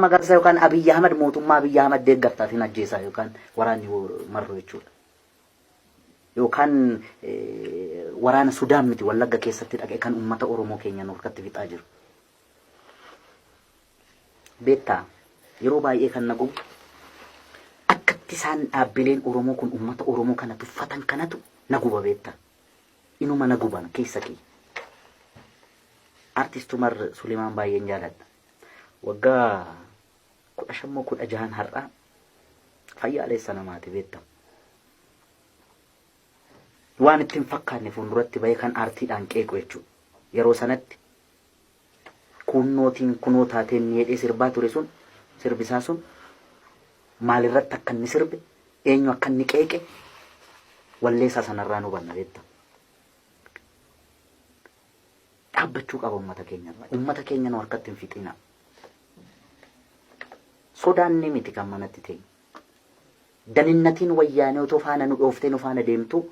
Magarsaa yookaan Abiyyi Ahmad mootummaa Abiyyi Ahmad deeggartaatiin ajjeesaa yookaan waraanni Marroo jechuudha. Yookaan waraana Sudaan miti Wallagga keessatti dhaqee kan uummata Oromoo keenya nu harkatti fixaa jiru. Beektaa, yeroo baay'ee kan na gubu akkatti isaan dhaabbileen Oromoo kun uummata Oromoo kana tuffatan kanatu na guba beektaa. Inuma na guban keessa kiyya. Artist Umar Suleemaan baay'een jaaladha. Waggaa 15 moo 16n har'aa fayyaaleessa namaati beektaa. Waan itti hin fakkaanne fuulduratti bahee kan aartiidhaan qeequ jechuudha. Yeroo sanatti kuunnootiin kunoo taateen ni jedhee sirbaa ture sun sirbisaa sun maalirratti akka inni sirbe eenyu akka inni qeeqe walleessaa sanarraa nu hubanna beektaa. Dhaabbachuu qaba uummata keenya irraa. Uummata keenya nu harkatti hin fixinaa. Sodaanne miti kan manatti teenyu. Daninnatiin wayyaanee otoo faana nu dhooftee nu faana deemtuu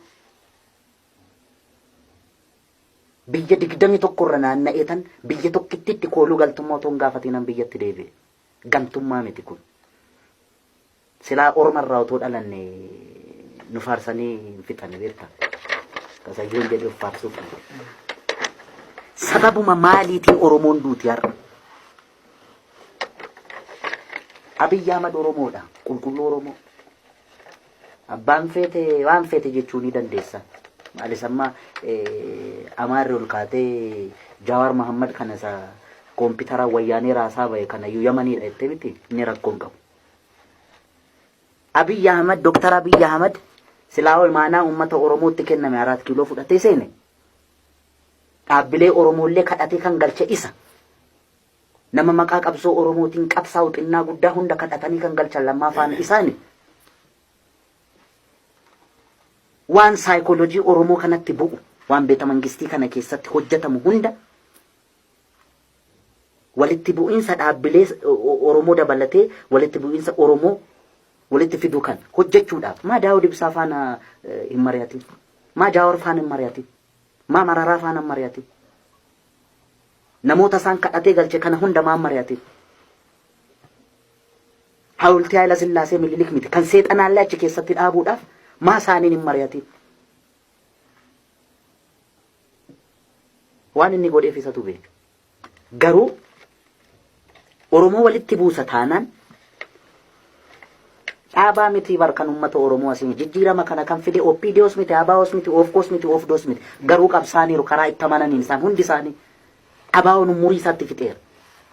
biyya 21 irra naanna'ee tan biyya tokkittiitti kooluu galtummaa otoo hin gaafatiinan biyyatti deebi'e. Gantummaa miti kun. Silaa orma irraa otoo dhalanne nu faarsanii hin fixani beektaa. Kasayyoon jedhee of faarsuuf. Sababuma maaliitiin Oromoon duuti har'a? Abiyyi Ahmad Oromoodha. Qulqulluu Oromoo. Abbaan feete waan feete jechuu ni dandeessa. Maalis amma Amaarri ol kaatee Jawaar Mahammad kana isa koompitara wayyaanee raasaa bahe kana iyyuu Yamaniidha jettee miti inni rakkoo hin qabu. Abiy Ahmad, Dr. Abiy Ahmad silaa imaanaa uummata Oromootti kenname Araat Kiiloo fudhatee seene dhaabbilee Oromoollee kadhatee kan galche isa. Nama maqaa qabsoo Oromootiin qabsaa'u xinnaa guddaa hunda kadhatanii kan galchan lammaa faana isaani. Waan saayikoolojii Oromoo kanatti bu'u, waan beeta mangistii kana keessatti hojjetamu hunda walitti bu'iinsa dhaabbilee Oromoo dabalatee walitti bu'iinsa Oromoo walitti fiduu kan hojjechuudhaaf maa Daawud Ibsaa faana hin mari'atin, maa Jaawar faana hin mari'atin, maa Mararaa faana hin mari'atin, namoota isaan kadhatee galche kana hunda maa hin mari'atin? Hawultii Haayila Sillaasee Minilik miti kan seexanaallee achi keessatti dhaabuudhaaf maa isaaniin hin mari'atin? Waan inni godheef isatu beeka. Garuu Oromoo walitti buusa taanaan dhaabaa miti bar kan uummata Oromoo asii jijjiirama kana kan fide OPDOs miti, ABOs miti, OFCOs miti, OFDOs miti. Garuu qabsaaniiru karaa itti amananiin isaan hundi isaanii. ABOn umurii isaatti fixeera.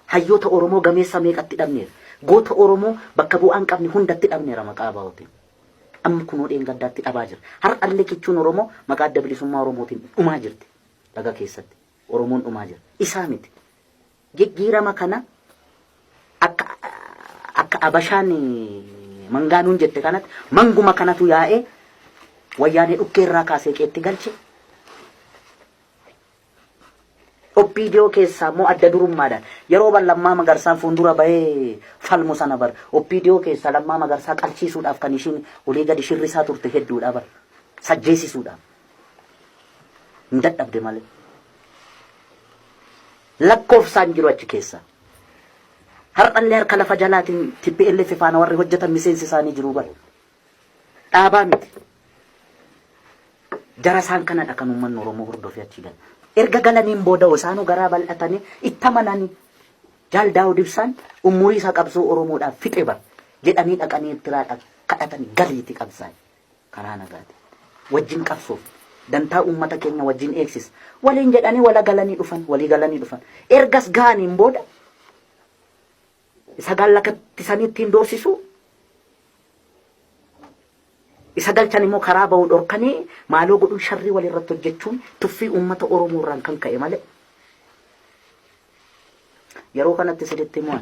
Hayyoota Oromoo gameessa meeqatti dhabneera. Goota Oromoo bakka bu'aa hin qabne hundatti dhabneera maqaa ABOtiin. Amma kunoo dheengaddaatti dhabaa jira. Har'allee kichuun Oromoo maqaa Adda Bilisummaa Oromootiin dhumaa jirti. Laga keessatti Oromoon dhumaa jira. Isaa miti. Jijjiirama kana akka akka Abashaan mangaanuun jette kanatti manguma kanatu yaa'ee wayyaanee dhukkee irraa kaasee qeetti galche. OPDO keessaa immoo adda durummaadhaan yeroo bar Lammaa Magarsaan fuuldura bahee falmu sana bar OPDO keessaa Lammaa Magarsaa qalchiisuudhaaf kan ishiin olii gadi shirrisaa turte hedduudha bar sajjeesisuudhaaf hin dadhabde malee. Lakkoofsaan jiru achi keessa. Har'allee harka lafa jalaatiin TPLF faana warri hojjetan miseensi isaanii jiru bar. Dhaabaa miti. Jara isaan kanadha kan uummanni Oromoo hordofee achi gala. Erga galaniin booda isaanuu garaa bal'atanii itti amananii Jaal Daawud Ibsaan umurii isaa qabsoo Oromoodhaaf fixe bar jedhanii dhaqanii Eertiraadhaaf kadhatanii galiiti qabsaa'e karaa nagaatiin. Wajjin qabsoof dantaa uummata keenya wajjin eegsisa. Waliin jedhanii wala galanii dhufan walii galanii dhufan. Ergas ga'aniin booda isa gallakattisanii ittiin doorsisu isa galchan immoo karaa ba'u dhorkanii maaloo godhuun sharrii walirratti hojjechuun tuffii uummata Oromoo irraan kan ka'e malee. Yeroo kanatti isinitti himuun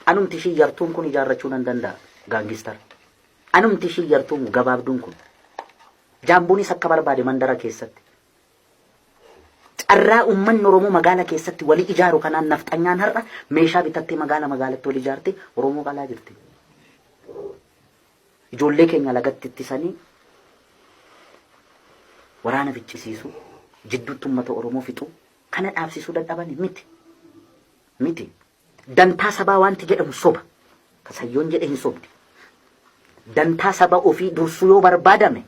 anumti ishii yartuun kun ijaarrachuu nan danda'a gaangistara. Anumti ishii yartuun gabaabduun kun jaambuunis akka barbaade mandara keessatti. Carraa uummanni Oromoo magaala keessatti walii ijaaru kanaan nafxanyaan har'a meeshaa bitattee magaala magaalatti wal ijaartee Oromoo qalaa jirti. Ijoollee keenya lagatti ittisanii waraana ficcisiisuu, jidduutti uummata Oromoo fixuu kana dhaabsisuu dadhabani miti. Miti. Dantaa sabaa wanti jedhamu soba. Kasayyoon jedhe hin sobdi. Dantaa saba ofii dursuu yoo barbaadame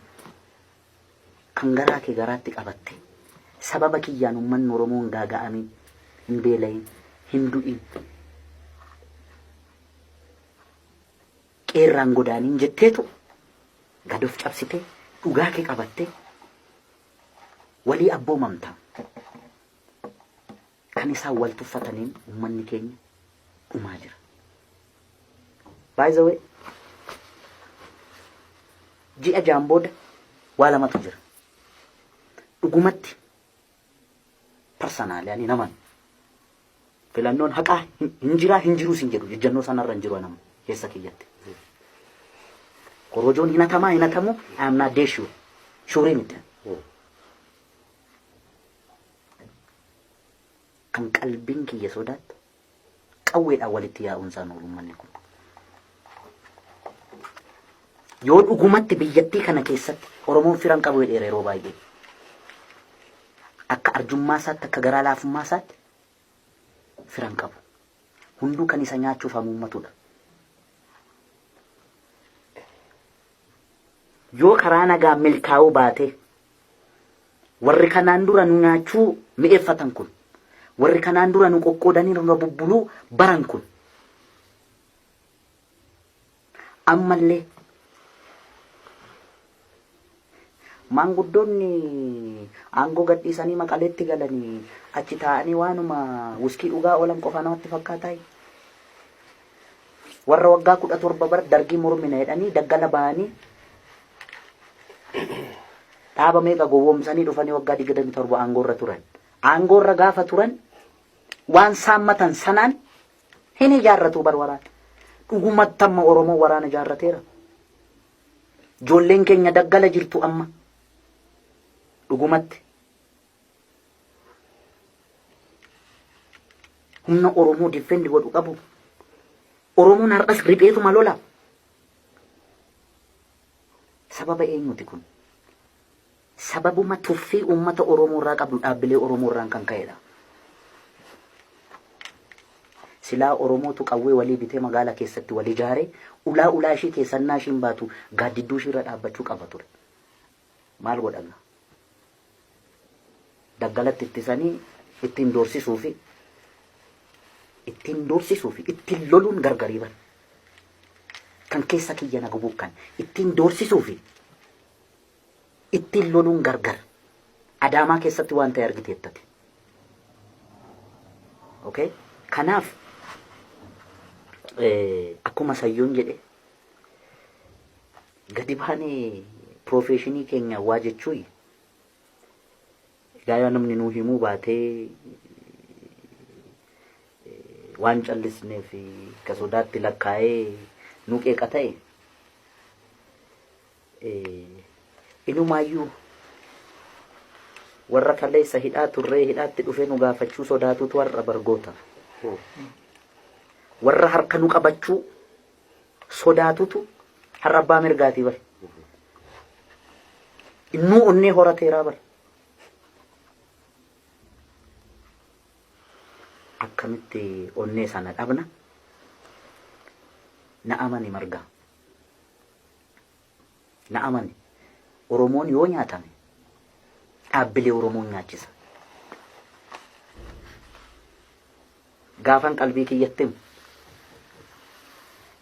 kan garaa kee garaatti qabatte sababa kiyyaan uummanni Oromoo hin gaaga'amin, hin beela'in, hin du'in, qeerraan godaaniin jetteetu gad of cabsitee dhugaa kee qabattee walii abboomamta. Kan isaan wal tuffataniin uummanni keenya dhumaa jira. By the way, ji'a jaan booda waa lamatu jira. Dhugumatti personally ani naman filannoon haqaa hin jiraa hin jiruus hin jedhu, jejjannoo sanarra hin jiru anam keessa kiyyatti. Korojoon hin hatamaa hin hatamu, I am not sure. Sure miti. Kan qalbiin kiyya sodaattu qawweedhaan walitti yaa'uun isaan oolu uummanni kun. Yoo dhugumatti biyyattii kana keessatti Oromoon firan qabu jedheera yeroo baay'ee. Akka arjummaa isaatti, akka garaa laafummaa isaatti firan qabu. Hunduu kan isa nyaachuuf hamuummatudha. Yoo karaa nagaa milkaa'uu baatee warri kanaan dura nu nyaachuu mi'eeffatan kun, warri kanaan dura nu qoqqoodanii nurra bubbuluu baran kun, ammallee maanguddoonni aangoo gadhiisanii Maqaleetti galanii achi taa'anii waanuma wuskii dhugaa oolan qofa namatti fakkaataa? Warra waggaa 17 bara Dargii mormina jedhanii daggala ba'anii dhaaba meeqa gowwoomsanii dhufanii waggaa 27 aangoorra turan. Aangoorra gaafa turan waan saammatan sanaan hin ijaarratu bar waraana. Dhugumatti amma Oromoo waraana ijaarrateera. Ijoolleen keenya daggala jirtu amma. Dhugumatti. Humna Oromoo defend godhu qabu. Oromoon har'as ripheetuma lola. Sababa eenyuti kun? Sababuma tuffii uummata Oromoo irraa qabdu dhaabbilee Oromoo irraan kan ka'edha. Silaa Oromootu qawwee walii bitee magaala keessatti wal ijaaree ulaa ulaa ishii keessannaa ishiin baatu gaaddidduu ishii irra dhaabbachuu qaba ture. Maal godhama? Daggalatti ittisanii ittiin doorsisuu fi ittiin loluun gargarii bara. Kan keessa kiyya na gubuu kan ittiin doorsisuu fi ittiin loluun gargar. Adaamaa keessatti waan ta'e argiteettati. Okay? Kanaaf akkuma Sayyoon jedhe gadi baanee profession keenya waa jechuu egaa yoo namni nuu himuu baatee waan callisneef ka sodaatti lakkaa'ee nu qeeqa ta'e, inumaayyuu warra kaleessa hidhaa turree hidhaatti dhufee nu gaafachuu sodaatutu har'a bargoota. Warra harka nu qabachuu sodaatutu har'a abbaa mirgaatii bar. Innuu onnee horateeraa bar. Akkamitti onnee sana dhabna? Na amani Margaa. Na amani. Oromoon yoo nyaatame dhaabbilee Oromoon nyaachisa. Gaafan qalbii kiyyatti himu.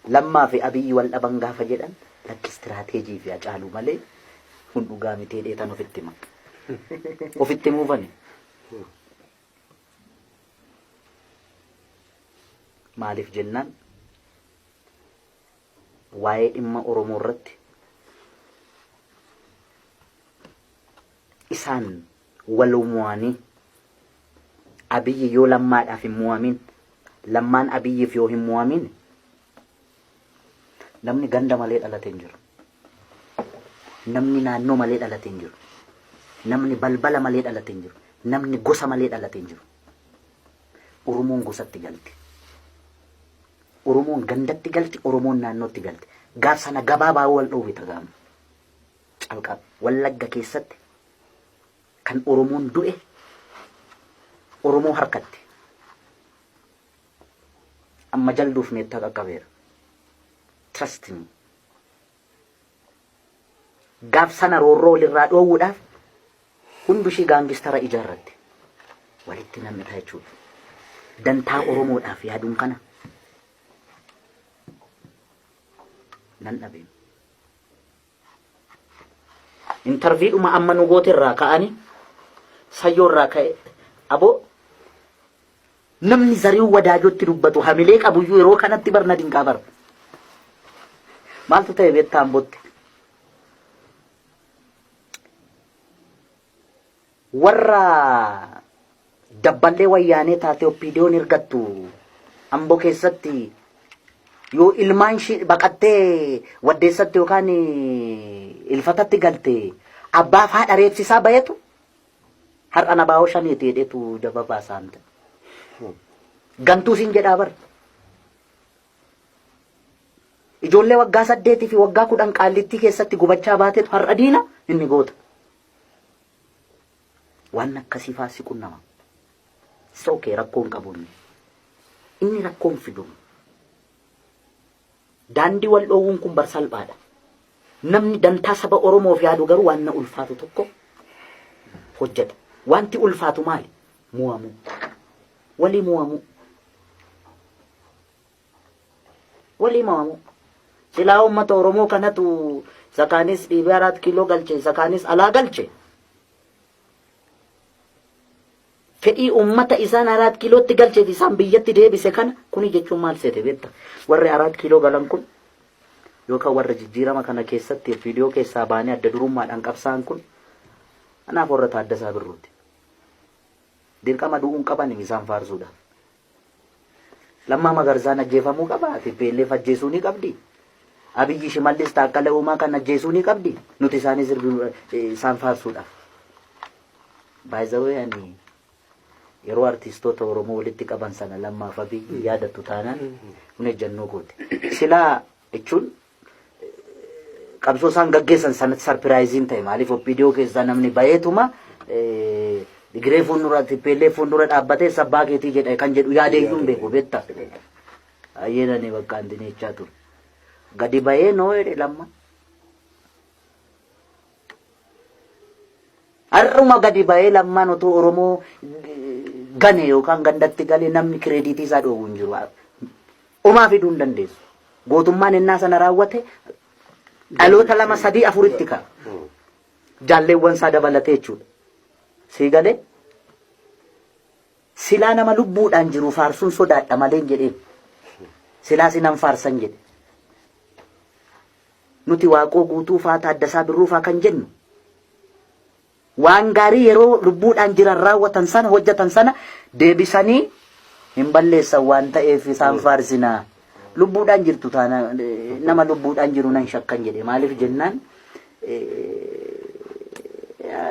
Lammaa fi Abiyyi wal dhaban gaafa jedhan, lakki, istiraateejii fi Hacaaluu malee kun dhugaa mitee dheetan ofitti hima. Ofitti himuufani. Maaliif jennaan, waa'ee dhimma Oromoo irratti isaan wal mo'anii, Abiyyi yoo Lammaadhaaf hin mo'amin, Lammaan Abiyyiif yoo hin mo'amin, namni ganda malee dhalate hin jiru. Namni naannoo malee dhalate hin jiru. Namni balbala malee dhalate hin jiru. Namni gosa malee dhalate hin jiru. Oromoon gosatti galti. Oromoon gandatti galti, Oromoon naannootti galti. Gaaf sana gabaabaa wal dhoowwita gaama. Calqaba. Wallagga keessatti kan Oromoon du'e Oromoo harkatti. Amma jalduuf meettaa qaqqabeera. Trust me. Gaaf sana roorroo walirraa dhoowwuudhaaf hundu ishii gaangistara ijaarratte. Walitti nam'ita jechuudha. Dantaa Oromoodhaaf yaaduun kana nan dhabe. Intarviidhuma amma nu goote irraa ka'anii sayyoo irraa ka'e aboo namni Zarihuun Wadaajootti dubbatu hamilee qabuyyuu yeroo kanatti bar na dinqaa bar. Maaltu ta'e beektaa Ambotti? Warra dabballee wayyaanee taate OPDOn ergattu Amboo keessatti yoo ilmaan ishii baqattee waddeessatti yookaan ilfatatti galte abbaaf haadha reebsisaa bahetu har'a na baa'oo shaneeti jedheetu daba baasaan ta'e. Gantuu siin jedhaa bar. Ijoollee waggaa 8 fi waggaa 10 qaallittii keessatti gubachaa baatetu har'a diina inni goota. Waan akkasii faa si qunnama. It's okay, rakkoo hin qabu inni. Inni rakkoo hin fidu. Daandii wal dhoowwuun kun bar salphaadha. Namni dantaa saba Oromoof yaadu garuu waan na ulfaatu tokko hojjeta. Wanti ulfaatu maali? Mu'amuu. Walii mu'amuu. Walii mo'amuu. Silaa uummata Oromoo kanatu isa kaanis dhiibee araat kiiloo galche, isa kaanis alaa galche. Fedhii uummata isaan araat kiilootti galchee fi isaan biyyatti deebise kana kuni jechuun maal seete beekta? Warri araat kiiloo galan kun yookaan warra jijjiirama kana keessatti viidiyoo keessaa baanee adda durummaadhaan qabsaa'an kun anaaf warra Taaddasaa Birruuti. Dirqama du'uun qaban isaan faarsuudhaaf. Lammaa Magarsaan ajjeefamuu qaba? Tplf ajjeesuu ni qabdi? Abiyyi Shimallis Taakkala Uumaa kan ajjeesuu ni qabdi? Nuti isaanii sirbinu isaan faarsuudhaaf. By the way ani yeroo artistoota Oromoo walitti qaban sana Lammaaf Abiyyi yaadattu taanaan kun ejjannoo kooti. Silaa jechuun qabsoo isaan gaggeessan sanatti sarpiraayiziin ta'e maaliif OPDO keessaa namni bayeetuma Digiree fuuldura TPLF fuuldura dhaabbatee sabbaa keetii jedha kan jedhu yaadeeyyuu hin beeku beekta. Ayyeen ani bakka antini jechaa ture. Gadi bahee noo jedhe lamma. Har'uma gadi bahee lammaan otoo Oromoo gane yookaan gandatti galee namni kireediitii isaa dhoowwu hin jiru. Omaa fiduu hin dandeessu. Gootummaan ennaa sana raawwate dhaloota lama sadii afuritti ka'a. Jaalleewwan isaa dabalatee jechuudha. Sii galee? Silaa nama lubbuudhaan jiru faarsuun sodaadha malee hin jedheen. Silaa sinan faarsan jedhe. Nuti Waaqoo Guutuu faa Taaddasaa Birruu faa kan jennu waan gaarii yeroo lubbuudhaan jiran raawwatan sana hojjetan sana deebisanii hin balleessan waan ta'eef isaan faarsinaa. Lubbuudhaan jirtu taana nama lubbuudhaan jiru nan shakkan jedhe maaliif jennaan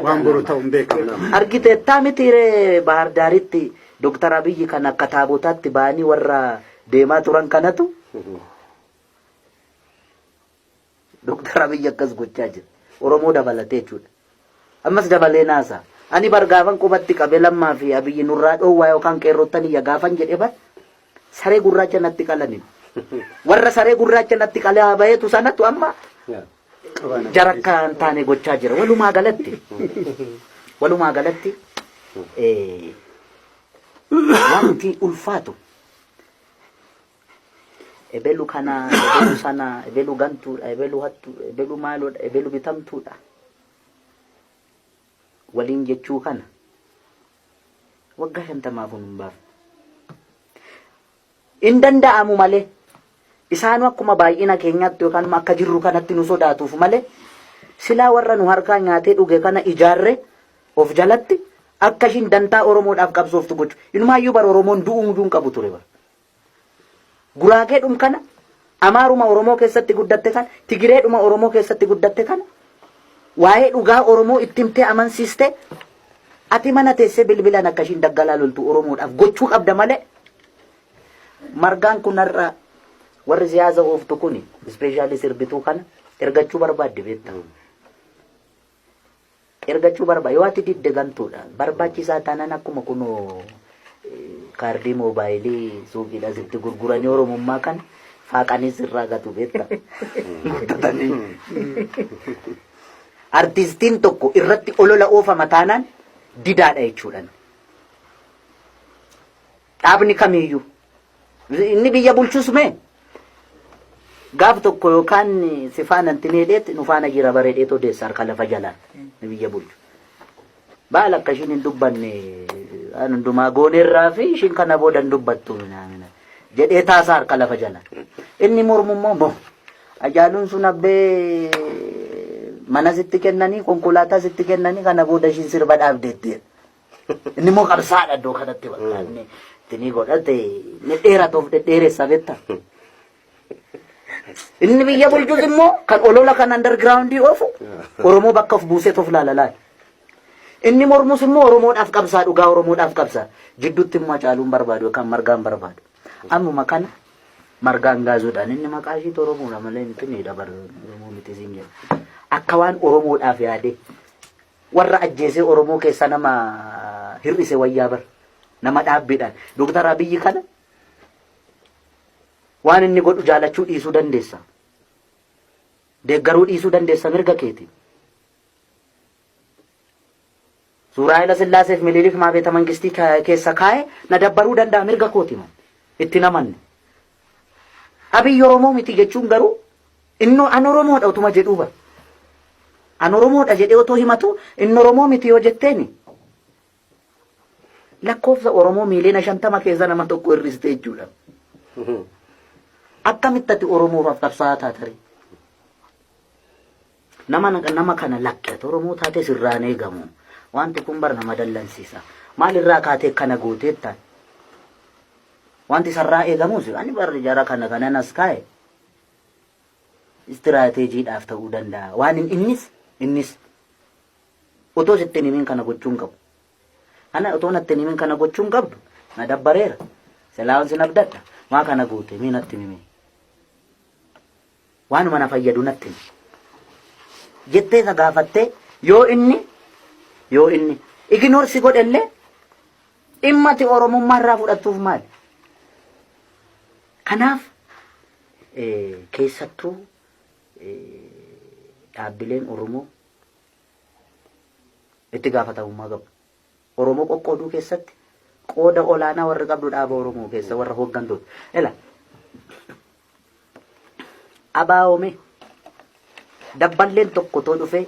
Waan boru ta'u hin beekamu. Argiteettaa miti ree Bahar Daaritti Dooktar Abiyyi kan akka taabotaatti ba'anii warra deemaa turan kanatu Dooktar Abiyyi akkas gochaa jira. Oromoo dabalatee jechuudha. Ammas dabalee naasa. Ani bar gaafan qubatti qabe Lammaa fi Abiyyi nurraa dhoowwaa yookaan qeerrottan iyya gaafan jedhe bar saree gurraacha natti qalani. Warra saree gurraacha natti qalaa baheetu sanatu amma jara akka hin taane gochaa jira. Walumaa galatti walumaa galatti wanti ulfaatu ebelu kana ebelu sana ebelu gantuudha ebelu hattuudha ebelu maaloodha ebelu bitamtuudha waliin jechuu kana waggaa shantamaaf hin baafne. Hin danda'amu malee isaanu akkuma baay'ina keenyaatti yookaan akka jirru kanatti nu sodaatuuf malee silaa warra nu harkaa nyaatee dhuge kana ijaarre of jalatti akka ishiin dantaa Oromoodhaaf qabsooftu gochu. Inumaayyuu bara Oromoon du'uu iyyuu hin qabu ture bara. Guraageedhum kana Amaaruma Oromoo keessatti guddatte kana Tigireedhuma Oromoo keessatti guddatte kana waa'ee dhugaa Oromoo itti himtee amansiiste ati mana teessee bilbilaan akka ishiin daggalaa loltu Oromoodhaaf gochuu qabda malee margaan kun har'a warri siyaasa ooftu kun ispeeshaalii sirbituu kana ergachuu barbaadde beekta. Ergachuu barbaada. Yoo ati didde gantuudha. Barbaachisaa taanaan akkuma kunoo Kaardii moobaayilii suuqiidha sitti gurguranii Oromummaa kana faaqanii sirraa gatu beekta. Guddatanii. Artistiin tokko irratti olola oofama taanaan didaadha jechuudhaan. Dhaabni kamiiyyuu. Inni biyya bulchus mee gaaf tokko yookaan si faana itti needheet nu faana jira bareedheet odeessa harka lafa jalaan ni biyya bulchu. Baala akka ishiin hin dubbanne waan hundumaa gooneerraa fi ishiin kana booda hin dubbattu minaamina jedhee taasaa harka lafa jalaan. Inni mormu immoo moo Hacaaluun sun abbee mana sitti kennanii konkolaataa sitti kennanii kana booda ishiin sirba dhaabdeetti. Inni immoo qabsaadha iddoo kanatti bakka inni itti ni godhate inni dheeratuuf dhedheeressa beekta. Inni biyya bulchus immoo kan olola kan undergroundii oofu Oromoo bakka of buusee of laala laala. Inni mormus immoo Oromoodhaaf qabsaa dhugaa Oromoodhaaf qabsaa. Jidduutti immoo Hacaaluun barbaadu yookaan Margaan barbaadu. Ammuma kana Margaan gaazuudhaan inni maqaa ishiitu Oromoodha malee miti ni dabar Oromoo miti siin jedha. Akka waan Oromoodhaaf yaadee Warra ajjeesee Oromoo keessa nama hir'ise wayyaa bar. Nama dhaabbiidhaan. Dooktar Abiyyi kana waan inni godhu jaalachuu dhiisuu dandeessa. Deeggaruu dhiisuu dandeessa mirga keeti. Suuraa Haayila Sillaaseef Minilik maa beeta mangistii keessa kaa'e na dabbaruu danda'a mirga kooti man. Itti namanne. Abiyyi Oromoo miti jechuun garuu Innoo an Oromoodha utuma jedhuu bar. An Oromoodha jedhee otoo himatu inni Oromoo miti yoo jetteeni lakkoofsa Oromoo miiliyoona 50 keessa nama tokko hir'iste jechuudha. Akkamitti ati Oromoof qabsaa'aa taatare? Nama nama kana lakki ati Oromoo taatee sirraan eegamu. Wanti kun bar nama dallansiisa. Maalirraa kaatee kana gooteettaan? Wanti sarraa eegamus ani bar jara kana kanan as kaa'e istiraateejiidhaaf ta'uu danda'a. Waan innis innis otoo sitti hin himin kana gochuu hin qabu. Ana otoo natti hin himin kana gochuu hin qabdu. Na dabbareera. Silaa sin abdadha. Maa kana goote mee natti himi. Waanuma na fayyadu natti himi. Jettee isa gaafattee yoo inni ignore si godhellee dhimma ati Oromummaa irraa fudhattuuf maali? Kanaaf keessattuu dhaabbileen Oromoo itti gaafatamummaa qabu. Oromoo qoqqooduu keessatti qooda olaanaa warri qabdu dhaaba Oromoo keessa warra hooggantoota. Ela abaa'oome dabballeen tokko too dhufee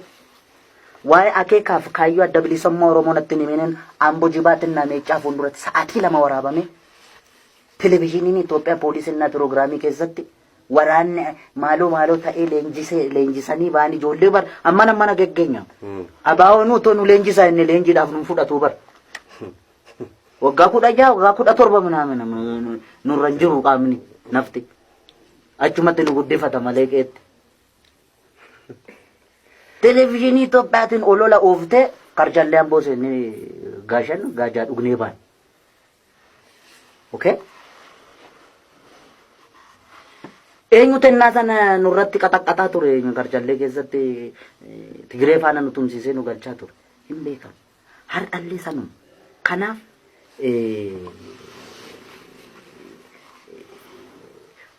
waa'ee akeekaaf kaayyoo adda bilisummaa Oromoo natti hin himinin Ambo jibaatin meeccaa fuulduratti sa'aatii 2 waraabame Televizhiiniin Itoophiyaa poolisinnaa piroogiraamii keessatti waraanni maaloo maaloo ta'ee leenjisee leenjisanii ba'an ijoollee bar ammana mana geggeenya. Abaa'oon otoo nu leenjisaa inni leenjiidhaaf nu fudhatu bar. Waggaa 16 waggaa 17 minaamina nurra hin jiru qaamni nafti. Achumatti nu guddifata malee qeetti. Televizhiinii Itoophiyaatiin olola ooftee karchallee amboo seennee gaashan gaajaa dhugnee baane. Okay? Eenyu tennaa sana nurratti qaxaqqaxaa ture eenyu karchallee keessatti Tigiree faana nu tumsiisee nu galchaa ture. Hin beekamu. Har'allee sanuma. Kanaaf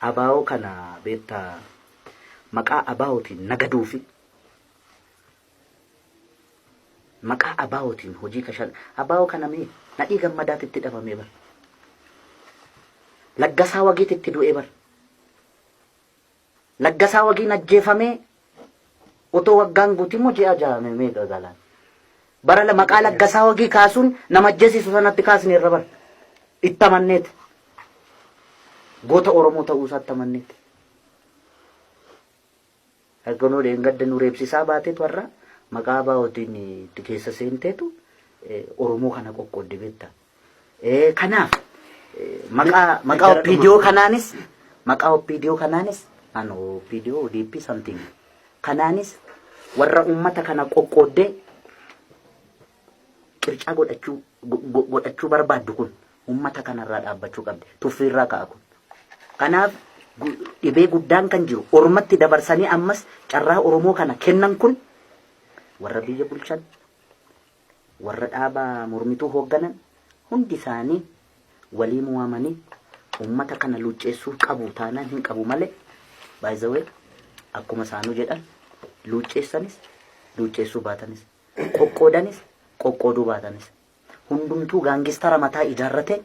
abaa'oo kana beektaa maqaa abaa'ootiin nagaduu fi Maqaa ABOtiin hojii kashal ABO kana mee Nadhii Gammadaati itti dhabamee bar. Laggasaa Wagiiti itti du'ee bar. Laggasaa Wagiin ajjeefamee otoo waggaan guutii immoo ji'a 6 meeqa galaan. Bara maqaa Laggasaa Wagii kaasuun nama ajjeesisu sanatti kaasne irra bar. Itti amanneeti. Goota Oromoo ta'uu isaatti amanneeti. Kunoo dheengadda nu reebsisaa baateetu har'a maqaa ABOtiin itti keessa seenteetu Oromoo kana qoqqoodde beekta. Kanaaf maqaa maqaa OPDO kanaanis maqaa OPDO kanaanis an OPDO ODP something kanaanis warra uummata kana qoqqooddee qircaa godhachuu godhachuu barbaaddu kun uummata kanarraa dhaabbachuu qabdi. Tuffiirraa ka'a kun. Kanaaf dhibee guddaan kan jiru ormatti dabarsanii ammas carraa Oromoo kana kennan kun warra biyya bulchan, warra dhaaba mormituu hoogganan hundi isaanii Walii mo'amanii uummata kana luucceessuu qabu taanaan hin qabu malee, by the way, akkuma isaanuu jedhan, luucceessanis luucceessuu baatanis, qoqqoodanis qoqqooduu baatanis, hundumtuu gangster mataa ijaarrate.